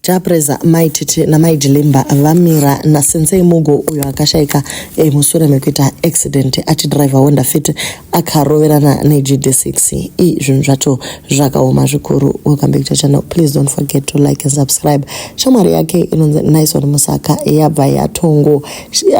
Jah Prayzah, Mai Titi naMai Jilimba vamira naSensei Mugo uyo akashaika eh, mushure mekuita accident achidriver Honda Fit akaroverana neGD6. I zvinhu zvacho zvakaoma zvikuru. Welcome back to channel. Please don't forget to like and subscribe. Shamwari yake inonzi Nison Musaka yabva yatongo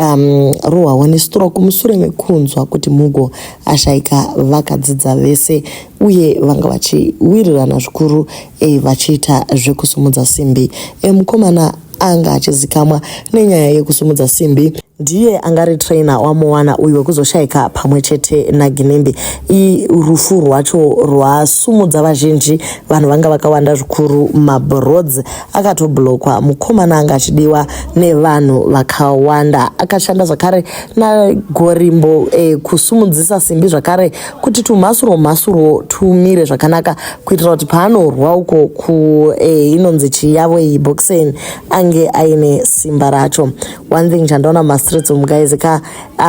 um, rohwawo nestroke mushure mekunzwa kuti Mugo ashaika. Vakadzidza vese uye vanga vachiwirirana zvikuru e, vachiita zvekusumudza simbi. E, mukomana anga achizikamwa nenyaya yekusumudza simbi ndiye angari trainer waMoana uyu wekuzoshaika pamwe chete naGinimbi. I rufu rwacho rwasumudza vazhinji, vanhu vanga vakawanda zvikuru, mabroads akatoblokwa. Mukomana anga achidiwa nevanhu vakawanda, akashanda zvakare naGorimbo e, kusumudzisa simbi zvakare kuti tumhasuro mhasuro tumire zvakanaka kuitira kuti paanorwa uko ku e, inonzi chiyavo iyi boxing ange aine simba racho. One thing chandaona mumastreets umu guys ka,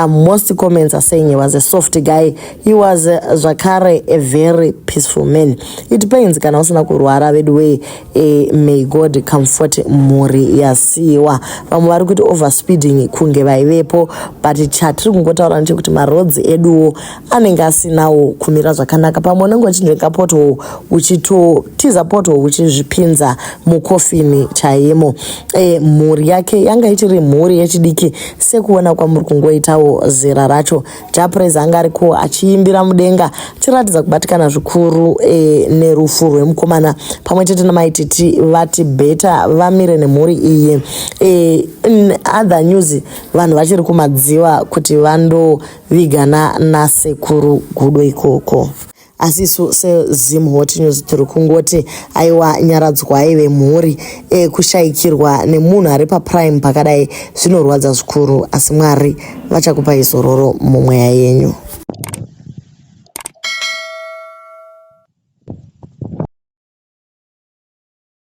most comments are saying he was a soft guy, he was zvakare a very peaceful man. It pains kana usina kurwara vedu way. May God comfort mhuri yasiyiwa. Vamwe vari kuti overspeeding kunge vaivepo, but chatiri kungotaura ndechekuti maroads eduwo anenge asinawo kumira zvakanaka. Pamwe unenge uchinzvenga pothole, uchitotiza pothole, uchizvipinza mukofini chaimo. Mhuri yake yanga ichiri mhuri yechidiki sekuona kwamuri kungoitawo zera racho. Jah Prayzah anga ariko achiimbira mudenga achiratidza kubatikana zvikuru nerufu rwemukomana pamwe chete namaititi. Vati better vamire nemhuri iyi. In other news, vanhu vachiri kumadziva kuti vandovigana nasekuru Gudo ikoko, asi isu seZim Hot News tiri kungoti aiwa, nyaradzwai vemhuri. Kushayikirwa nemunhu ari paprime pakadai zvinorwadza zvikuru, asi Mwari vachakupai zororo mumweya yenyu.